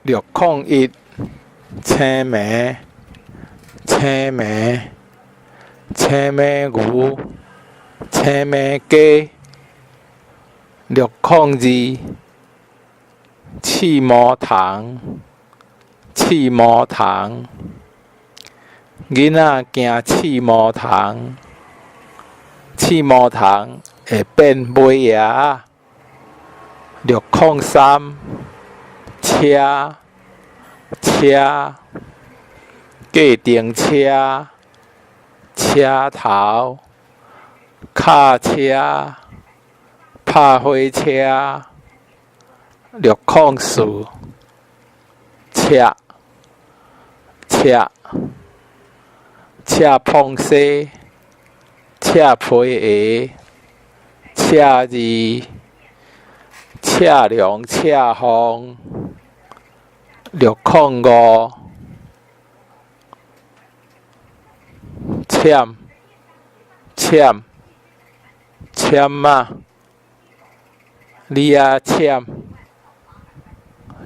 六空一，青暝，青暝，青暝牛，青暝雞。六空二，刺毛蟲，刺毛蟲，囡仔驚刺毛蟲，刺毛蟲會變尾葉仔。六空三，車，車，計程車，車頭，卡車，拍火車。六空四，赤，赤，赤碰西，赤皮鞋，赤字，赤龍赤鳳。六空五，簽，簽，簽仔，你仔簽，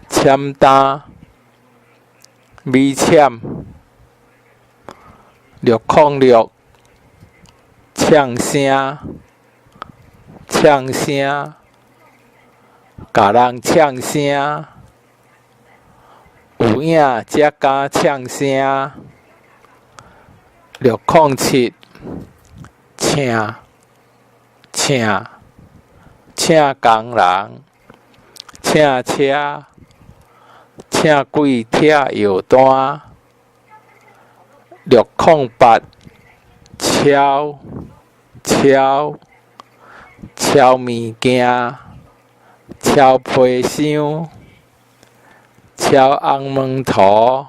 簽單，米簽。六空六，嗆聲，嗆聲，共人嗆聲，有影才敢嗆聲。六空七，請，請，請工人，請車，請鬼拆藥單。六空八，超，超，超物件，超皮箱，超紅毛塗。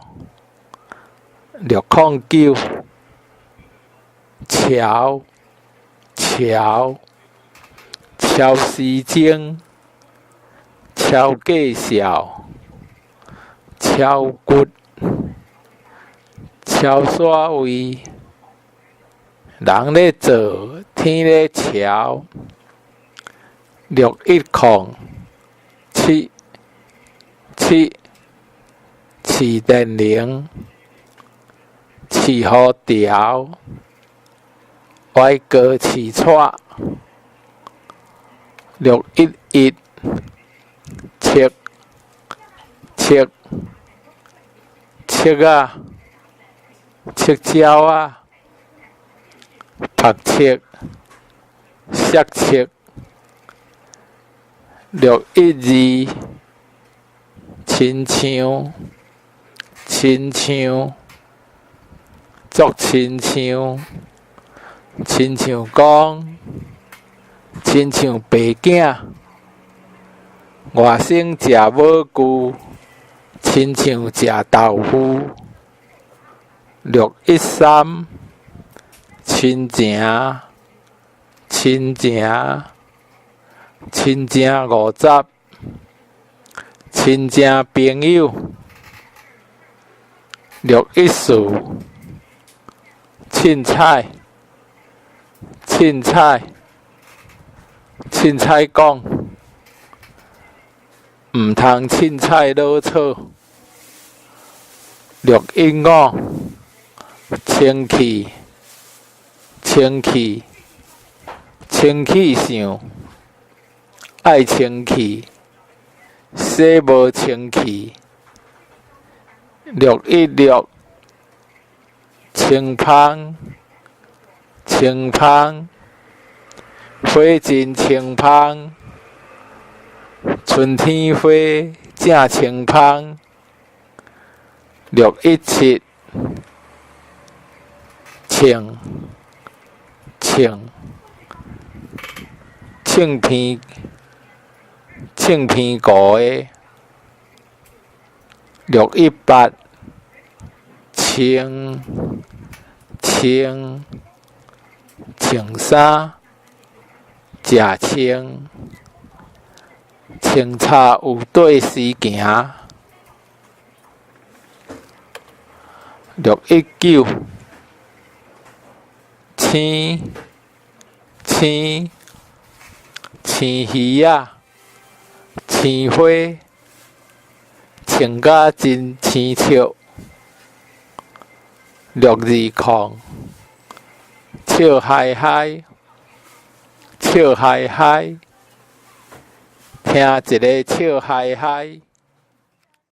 六空九，撨，撨，撨時鐘，撨介紹，撨骨，撨煞位，人咧做，天咧撨。六一空，七，七，飼電鈴，飼予潮，歪哥飼蔡。六一一，粟，粟，粟仔，粟蕉仔，曝粟，摔粟。六一二，親像，親像，足親像，親像講，親像白囝，外甥食蜊龜，親像食豆腐。六一三，親情，親情，親情50，親情朋友。六一四，凊彩，凊彩，凊彩講，毋通凊彩囉嗦。六一五，清氣，清氣，清氣相，愛清氣，洗無清氣。六一六，清芳，清芳，花真清芳，春天花正清芳。六一七，穿，穿，穿鼻，穿鼻糊的。六一八，穿，穿，穿衫，食穿，穿插有綴時行。六一九，青，青，青魚仔，青花，穿甲真生笑。620，笑嗨嗨，笑嗨嗨，聽一个笑嗨嗨。